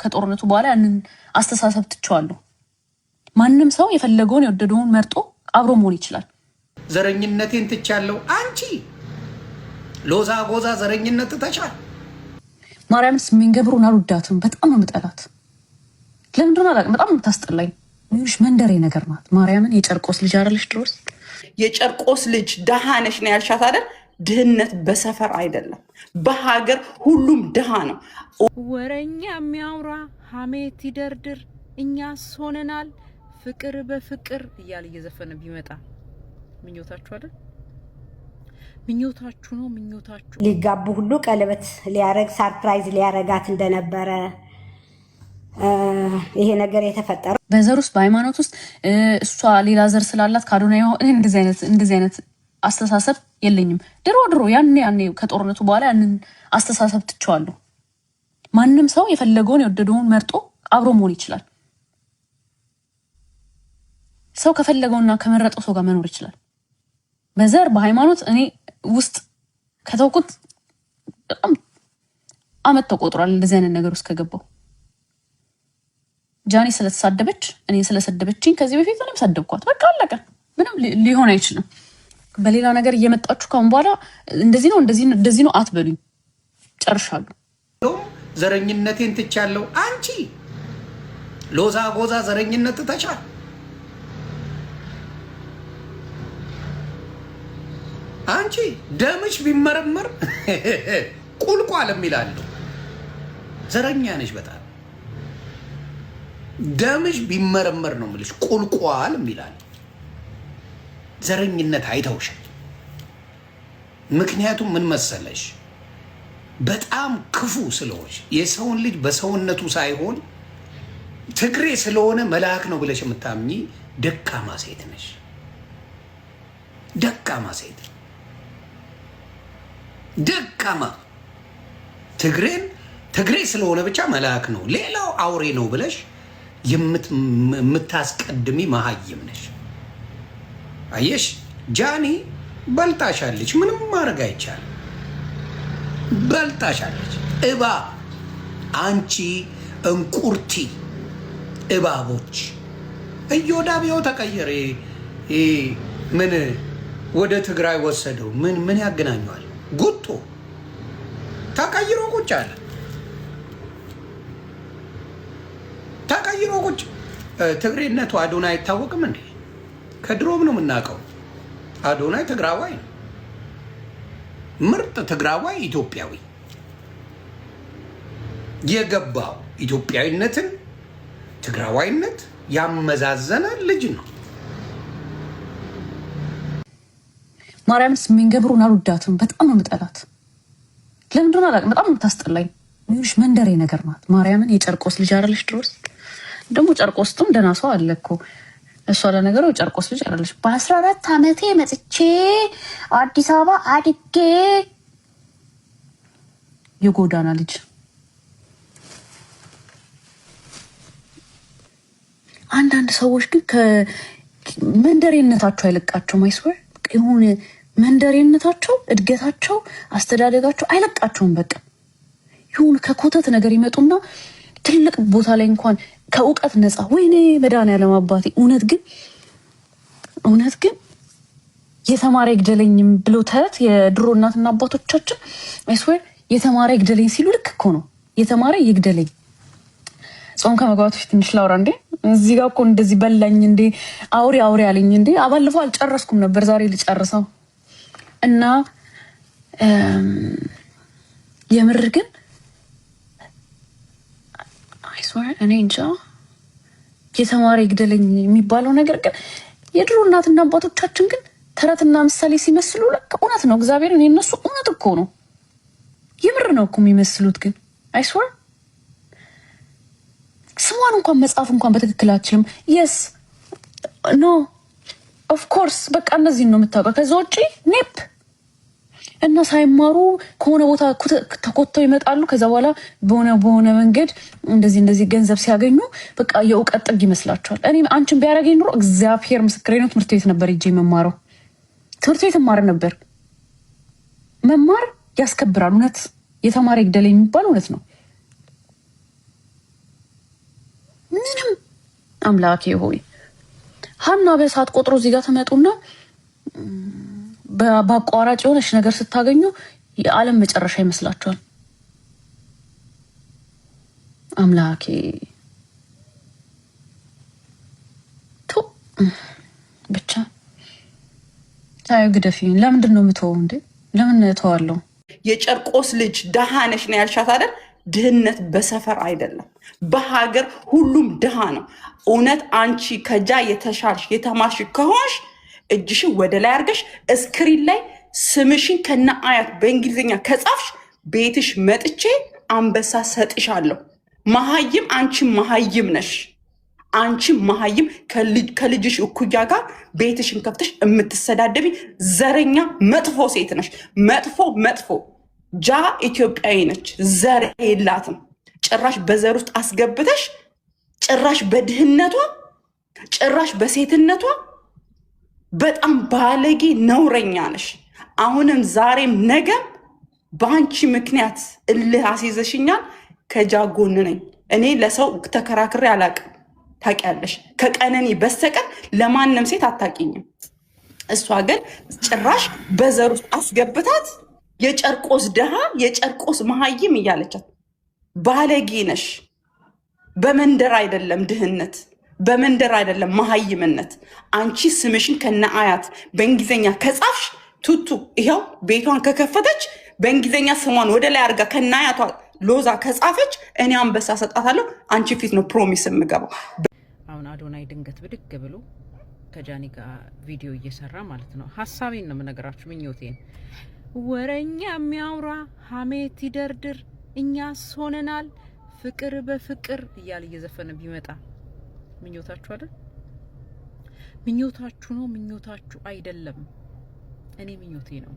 ከጦርነቱ በኋላ ያንን አስተሳሰብ ትቼዋለሁ። ማንም ሰው የፈለገውን የወደደውን መርጦ አብሮ መሆን ይችላል። ዘረኝነቴን ትቻለሁ። አንቺ ሎዛ ጎዛ ዘረኝነት ትተሻል። ማርያምን ስሜን ገብሩን አልወዳትም። በጣም ነው የምጠላት። ለምንድን አላውቅም። በጣም ነው የምታስጠላኝ። ይኸውልሽ መንደሬ ነገር ናት። ማርያምን የጨርቆስ ልጅ አይደለሽ ድሮስ? የጨርቆስ ልጅ ደሃ ነሽ ነው ያልሻት አይደል? ድህነት በሰፈር አይደለም፣ በሀገር ሁሉም ድሃ ነው። ወረኛ የሚያውራ ሀሜት ይደርድር፣ እኛስ ሆነናል ፍቅር በፍቅር እያለ እየዘፈነ ቢመጣ ምኞታችሁ አይደል? ምኞታችሁ ነው ምኞታችሁ። ሊጋቡ ሁሉ ቀለበት ሊያረግ surprise ሊያረጋት እንደነበረ ይሄ ነገር የተፈጠረው በዘር ውስጥ በሃይማኖት ውስጥ እሷ ሌላ ዘር ስላላት ካዶና እንደዚህ አይነት አስተሳሰብ የለኝም። ድሮ ድሮ ያኔ ያኔ ከጦርነቱ በኋላ ያንን አስተሳሰብ ትቼዋለሁ። ማንም ሰው የፈለገውን የወደደውን መርጦ አብሮ መሆን ይችላል። ሰው ከፈለገውና ከመረጠው ሰው ጋር መኖር ይችላል። በዘር በሃይማኖት እኔ ውስጥ ከተውኩት በጣም አመት ተቆጥሯል። እንደዚህ አይነት ነገር ውስጥ ከገባው ጃኒ ስለተሳደበች እኔ ስለሰደበችኝ ከዚህ በፊት እኔም ሰደብኳት። በቃ አለቀ። ምንም ሊሆን አይችልም። በሌላ ነገር እየመጣችሁ ካሁን በኋላ እንደዚህ ነው እንደዚህ እንደዚህ ነው አትበሉኝ። ጨርሻለሁ። ዘረኝነቴን ትቻለሁ። አንቺ ሎዛ ጎዛ ዘረኝነት ትተሻል። አንቺ ደምሽ ቢመረመር ቁልቋል የሚላለው ዘረኛ ነሽ በጣም ደምሽ ቢመረመር ነው የምልሽ፣ ቁልቋል የሚላል ዘረኝነት አይተውሻል። ምክንያቱም ምን መሰለሽ፣ በጣም ክፉ ስለሆንሽ የሰውን ልጅ በሰውነቱ ሳይሆን ትግሬ ስለሆነ መልአክ ነው ብለሽ የምታምኚ ደካማ ሴት ነሽ። ደካማ ሴት፣ ደካማ ትግሬን ትግሬ ስለሆነ ብቻ መልአክ ነው ሌላው አውሬ ነው ብለሽ የምታስቀድሚ መሀይም ነሽ። አየሽ ጃኒ በልጣሻለች። ምንም ማድረግ አይቻልም። በልጣሻለች። እባብ አንቺ እንቁርቲ እባቦች እዮዳብ ይኸው ተቀየረ። ምን ወደ ትግራይ ወሰደው? ምን ምን ያገናኘዋል? ጉቶ ተቀይሮ ቁጭ አለ። ተቀይሮ ቁጭ ትግሬነቱ አዶናይ አይታወቅም እንዴ? ከድሮም ነው የምናውቀው። አዶናይ ትግራዋይ ነው። ምርጥ ትግራዋይ ኢትዮጵያዊ የገባው ኢትዮጵያዊነትን ትግራዋይነት ያመዛዘነ ልጅ ነው። ማርያምን ስሜን ገብሩን አልወዳትም። በጣም ነው የምጠላት። ለምንድን አላውቅም። በጣም ነው የምታስጠላኝ። ይኸውልሽ መንደሬ ነገር ናት። ማርያምን የጨርቆስ ልጅ አይደለሽ ድሮስ? ደግሞ ጨርቆስቱም ደህና ሰው አለ እኮ። እሷ ለነገሩ የጨርቆስ ልጅ አይደለች። በ14 ዓመቴ መጥቼ አዲስ አበባ አድጌ የጎዳና ልጅ። አንዳንድ ሰዎች ግን ከመንደሬነታቸው አይለቃቸውም። I swear የሆነ መንደሬነታቸው፣ እድገታቸው፣ አስተዳደጋቸው አይለቃቸውም። በቃ የሆነ ከኮተት ነገር ይመጡና ትልቅ ቦታ ላይ እንኳን ከእውቀት ነፃ። ወይኔ መድኃኒዓለም አባቴ፣ እውነት ግን እውነት ግን የተማረ ይግደለኝም ብሎ ተረት የድሮ እናትና አባቶቻችን I swear የተማረ ይግደለኝ ሲሉ ልክ እኮ ነው። የተማረ ይግደለኝ። ጾም ከመግባቱ ፊት ትንሽ ላውራ እንዴ። እዚህ ጋር እኮ እንደዚህ በላኝ እንዴ፣ አውሬ አውሬ አለኝ እንዴ። አባለፈው አልጨረስኩም ነበር፣ ዛሬ ልጨርሰው እና የምር ግን I swear እኔ እንጃ የተማረ ይግደለኝ የሚባለው ነገር ግን የድሮ እናትና አባቶቻችን ግን ተረትና ምሳሌ ሲመስሉ ልክ እውነት ነው። እግዚአብሔርን የነሱ እውነት እኮ ነው፣ የምር ነው እኮ የሚመስሉት። ግን I swear ስሟን እንኳን መጻፍ እንኳን በትክክል አችልም። Yes, no, of course በቃ እነዚህን ነው የምታውቀው። ከዛ ውጭ ኔፕ እና ሳይማሩ ከሆነ ቦታ ተኮተው ይመጣሉ። ከዛ በኋላ በሆነ በሆነ መንገድ እንደዚህ እንደዚህ ገንዘብ ሲያገኙ በቃ የእውቀት ጥግ ይመስላቸዋል። እኔ አንቺን ቢያደርገኝ ኑሮ እግዚአብሔር ምስክሬ ነው፣ ትምህርት ቤት ነበር ሄጄ የመማረው። ትምህርት ቤት እማር ነበር። መማር ያስከብራል። እውነት የተማረ ይግደል የሚባል እውነት ነው። አምላኬ ሆይ ሀና በሰዓት ቆጥሮ እዚህ ጋር ትመጡና በአቋራጭ የሆነች ነገር ስታገኙ የዓለም መጨረሻ ይመስላችኋል። አምላኬ ቱ ብቻ ታዩ ግደፊ። ለምንድን ነው የምተወው እንዴ? ለምን እተዋለሁ? የጨርቆስ ልጅ ደሃ ነሽ ነው ያልሻት አይደል? ድህነት በሰፈር አይደለም፣ በሀገር ሁሉም ድሃ ነው። እውነት አንቺ ከጃ የተሻልሽ የተማርሽ ከሆንሽ እጅሽን ወደ ላይ አድርገሽ screen ላይ ስምሽን ከነ አያት በእንግሊዝኛ ከጻፍሽ ቤትሽ መጥቼ አንበሳ ሰጥሻለሁ። መሀይም አንቺ መሀይም ነሽ። አንቺ መሀይም ከልጅሽ እኩያ ጋር ቤትሽን ከፍተሽ የምትሰዳደቢ ዘረኛ መጥፎ ሴት ነሽ። መጥፎ መጥፎ ጃ ኢትዮጵያዊ ነች፣ ዘር የላትም። ጭራሽ በዘር ውስጥ አስገብተሽ ጭራሽ በድህነቷ ጭራሽ በሴትነቷ በጣም ባለጌ ነውረኛ ነሽ። አሁንም ዛሬም ነገም በአንቺ ምክንያት እልህ አስይዘሽኛል። ከጃ ጎን ነኝ እኔ። ለሰው ተከራክሬ አላቅም። ታውቂያለሽ፣ ከቀነኒ በስተቀር ለማንም ሴት አታውቂኝም። እሷ ግን ጭራሽ በዘር ውስጥ አስገብታት የጨርቆስ ድሃ የጨርቆስ መሀይም እያለቻት ባለጌ ነሽ። በመንደር አይደለም ድህነት፣ በመንደር አይደለም መሀይምነት። አንቺ ስምሽን ከነ አያት በእንግሊዝኛ ከጻፍሽ ቱቱ ይኸው ቤቷን ከከፈተች በእንግሊዝኛ ስሟን ወደ ላይ አድርጋ ከነ አያቷ ሎዛ ከጻፈች እኔ አንበሳ ሰጣታለሁ። አንቺ ፊት ነው promise የምገባው። አሁን አዶናይ ድንገት ብድግ ብሎ ከጃኒ ጋር ቪዲዮ እየሰራ ማለት ነው። ሀሳቤን ነው የምነግራችሁ፣ ምኞቴን። ወረኛ የሚያውራ ሀሜት ይደርድር፣ እኛስ ሆነናል ፍቅር በፍቅር እያለ እየዘፈነ ቢመጣ ምኞታችሁ አይደል? ምኞታችሁ ነው፣ ምኞታችሁ አይደለም። እኔ ምኞቴ ነው፣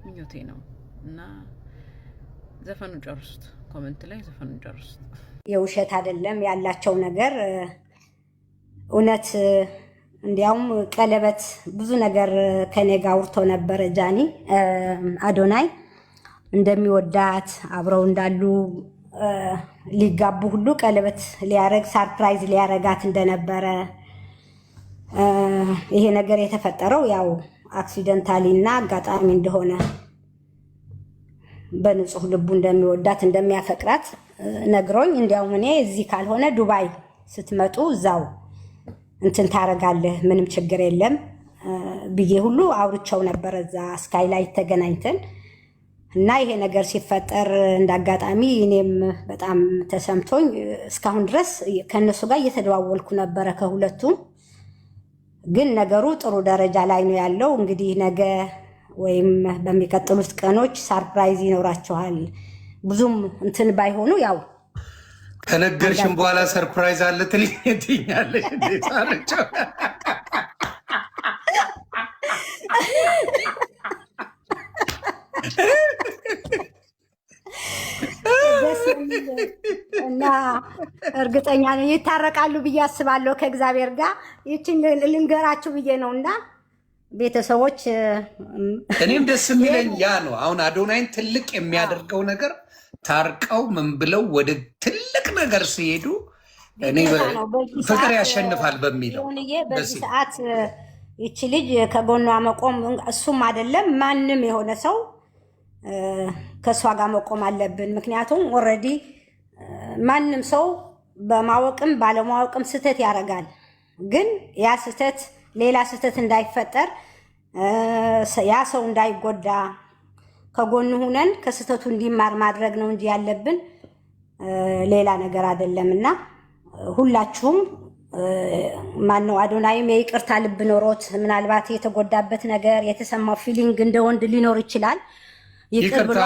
ምኞቴ ነው። እና ዘፈኑን ጨርሱት፣ comment ላይ ዘፈኑን ጨርሱት። የውሸት አይደለም ያላቸው ነገር እውነት። እንዲያውም ቀለበት ብዙ ነገር ከኔ ጋር አውርቶ ነበረ ጃኒ አዶናይ እንደሚወዳት አብረው እንዳሉ ሊጋቡ ሁሉ ቀለበት ሊያረግ surprise ሊያረጋት እንደነበረ፣ ይሄ ነገር የተፈጠረው ያው accidentally እና አጋጣሚ እንደሆነ፣ በንጹህ ልቡ እንደሚወዳት እንደሚያፈቅራት ነግሮኝ፣ እንዲያውም እኔ እዚህ ካልሆነ ዱባይ ስትመጡ እዛው እንትን ታረጋለህ፣ ምንም ችግር የለም ብዬ ሁሉ አውርቸው ነበረ እዛ ስካይላይት ተገናኝተን። እና ይሄ ነገር ሲፈጠር እንዳጋጣሚ እኔም በጣም ተሰምቶኝ እስካሁን ድረስ ከእነሱ ጋር እየተደዋወልኩ ነበረ ከሁለቱም። ግን ነገሩ ጥሩ ደረጃ ላይ ነው ያለው። እንግዲህ ነገ ወይም በሚቀጥሉት ቀኖች surprise ይኖራቸዋል። ብዙም እንትን ባይሆኑ ያው ከነገርሽም በኋላ surprise አለ ትልኛለሽ። እንዴት አለችው? ደስ የሚል እና እርግጠኛ ነኝ ይታረቃሉ ብዬ አስባለሁ ከእግዚአብሔር ጋር። ይችን ልንገራችሁ ብዬ ነው እና ቤተሰቦች እኔም ደስ የሚለኝ ያ ነው። አሁን አዶናይን ትልቅ የሚያደርገው ነገር ታርቀው ምን ብለው ወደ ትልቅ ነገር ሲሄዱ እኔ ግዴታ ነው። በዚህ ፍቅር ሰዓት ያሸንፋል በሚለው ይሁንዬ ደስ በዚህ ይላል። ሰዓት ይቺ ልጅ ከጎኗ መቆም እሱም አይደለም ማንም የሆነ ሰው ከእሷ ጋር መቆም አለብን። ምክንያቱም already ማንም ሰው በማወቅም ባለማወቅም ስህተት ያደርጋል። ግን ያ ስህተት ሌላ ስህተት እንዳይፈጠር፣ ያ ሰው እንዳይጎዳ ከጎኑ ሁነን ከስህተቱ እንዲማር ማድረግ ነው እንጂ ያለብን ሌላ ነገር አይደለም። እና ሁላችሁም ማነው አዶናይም የይቅርታ ልብ ኖሮት ምናልባት የተጎዳበት ነገር የተሰማው feeling እንደ ወንድ ሊኖር ይችላል። ይቅር ይቅርታ ብሏት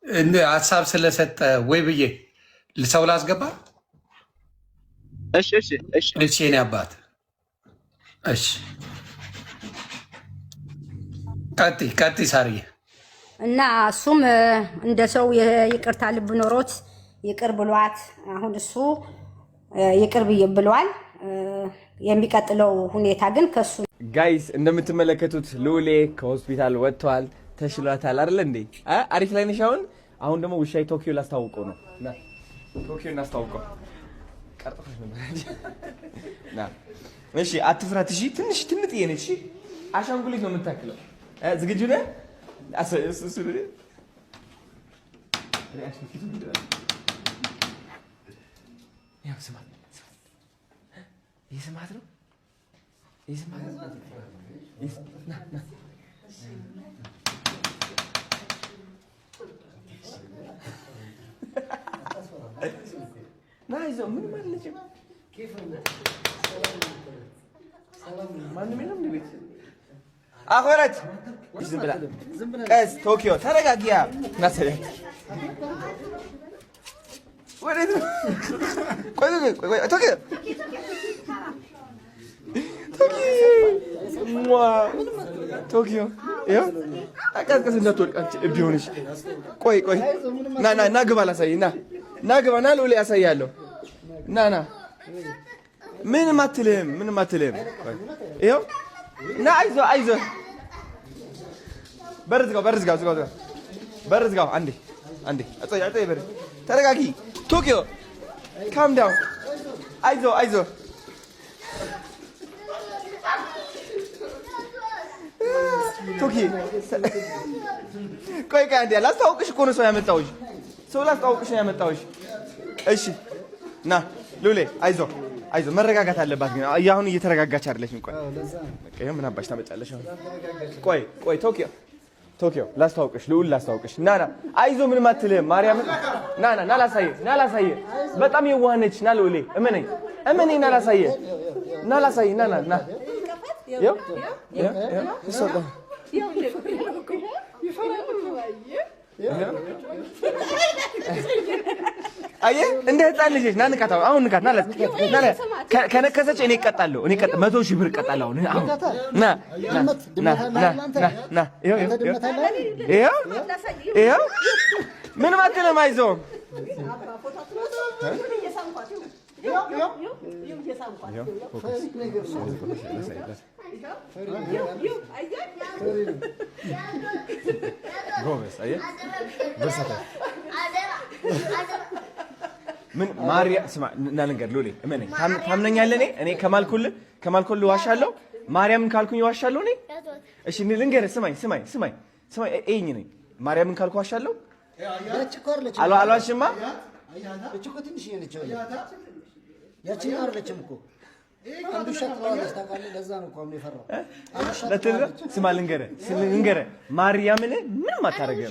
አንዴ ሀሳብ ስለሰጠ ወይ ብዬ ሰው ላስገባ። እሺ። እሺ የኔ አባት፣ እሺ ቀጥይ ቀጥይ ሳርዬ። እና እሱም እንደ ሰው የይቅርታ ልብ ኖሮት ይቅር ብሏት አሁን እሱ ይቅር ብዬ ብሏል። የሚቀጥለው ሁኔታ ግን ከሱ Guys፣ እንደምትመለከቱት ልዑሌ ከሆስፒታል ወጥቷል። ተሽሏታል አይደል እንዴ? አሪፍ ላይ ነሽ አሁን። አሁን ደግሞ ውሻዬ ቶኪዮ ላስታውቀው ነው። ና ቶኪዮ እናስታውቀው። ቀርጥፎሽ ነበር። ና እሺ፣ አትፍራት። እሺ፣ ትንሽ ትንጥዬ ነች። እሺ፣ አሻንጉሊት ነው የምታክለው። ዝግጁ ነህ? እሱ reaction ፊቱ ምንድን ነው? ያው ስማት፣ ይህ ስማት ነው። ይህ ስማት ነው። ና ና ና፣ አይዞህ ምንም አለችም። ማንም የለም እንደ ቤት አኮረት ዝም ብላ ቀስ ቶኪዮ ተረጋጊያ ናሰሪያት ወዴት ነው? ቆይ ቆይ ቆይ ቶኪዮ ቶኪዮ ቶኪዮ ይኸው ቀስቀስ እንዳትወድቅ አንቺ እብድ ሆነሽ። ቆይ ቆይ ና ና ና ግባ ላሳይህ። ና ና ግባ ና ልዑል ያሳያለሁ። ና ና ምንም አትልህም፣ ምንም አትልህም። ይኸው ና አይዞህ አይዞህ። በር ዝጋው፣ በር ዝጋው፣ ዝጋው፣ ዝጋው፣ በር ዝጋው። አንዴ አንዴ አጾይ አጾይ በር ተረጋጊ። ቶኪዮ calm down። አይዞህ አይዞህ። ቶኪ ቆይ ቆይ አንዴ ላስተዋውቅሽ እኮ ነው ሰው ያመጣሁሽ። ሰው ላስተዋውቅሽ ነው ያመጣሁሽ። እሺ ና ሉሌ፣ አይዞህ አይዞህ። መረጋጋት አለባት ግን አሁን እየተረጋጋች አይደለችም። ቆይ በቃ ይኸው ምን አባሽ ታመጫለሽ አሁን? ቆይ ቆይ ቶኪዮ ቶኪዮ ላስተዋውቅሽ፣ ልዑል ላስተዋውቅሽ። ና ና አይዞህ፣ ምንም አትልህም። ማርያምን ና ና ና ላሳየህ፣ ና ላሳየህ። በጣም የዋህ ነች። ና ልዑሌ፣ እመነኝ እመነኝ። ና ላሳየህ፣ ና ላሳየህ። ና ና ና ይኸው ይኸው ይኸው አየህ እንደ ህፃን ልጅ ና ንካት። አሁን ንካት። ና ና ከነከሰች እኔ እቀጣለሁ። እኔ እቀጣ 100,000 ብር እቀጣለሁ። አሁን አሁን ና ና ና ና ና ይኸው ይኸው ይኸው ምንም አትልም። አይዞህ ጎበዝ። አየህ ምን ማርያ ስማ፣ እና ልንገር ሎሌ፣ እመነኝ፣ ታምነኛለህ? እኔ ከማልኩልህ ከማልኩልህ ዋሻለሁ። ማርያምን ካልኩኝ ዋሻለሁ እኔ። እሺ ልንገርህ፣ ስማኝ ስማኝ ስማኝ ስማኝ፣ እይኝ ነኝ። ማርያምን ካልኩ ዋሻለሁ። አልዋሽማ። ስማ ልንገርህ ልንገርህ፣ ማርያምን ምንም አታደርግም።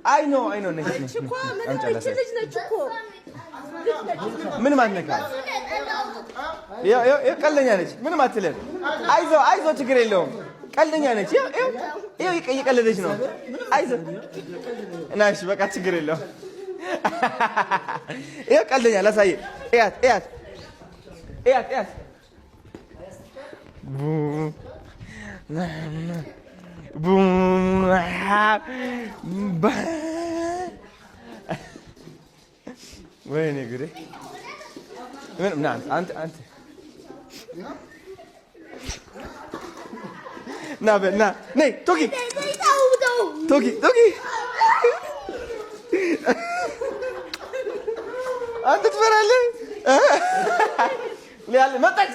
አይ no አይ no ምንም አትነካም። ቀልደኛ ነች፣ ምንም አትልም። አይዞህ አይዞህ፣ ችግር የለውም። ቀልደኛ ነች፣ ይኸው እየቀለደች ነው። አይዞህ እና እሺ በቃ ችግር የለውም። ይኸው ቀልደኛ ላሳየህ። እያት እያት እያት እያት ወይኔ ጉዴ! ምን አንተ አንተ ና በል ና ነይ ቶኪ ቶኪ ቶኪ አንተ ትፈራለህ። መጣች።